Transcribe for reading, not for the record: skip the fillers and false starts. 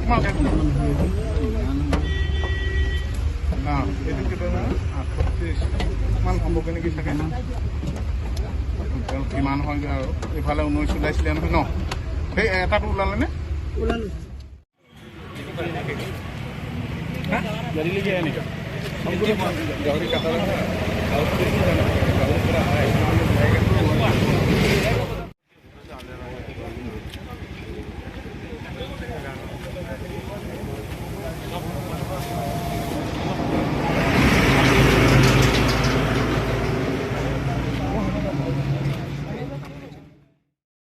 সোমাওক, একো নহয়। অঁ, এইটো কিবা 38 মান হ'বগৈ নেকি চাগে। কিমান হয়গৈ আৰু? এইফালে 19 ওলাইছিলে নহয় ন? সেই এটাটো ওলালে নে? ওলালো। গাহৰি কটা।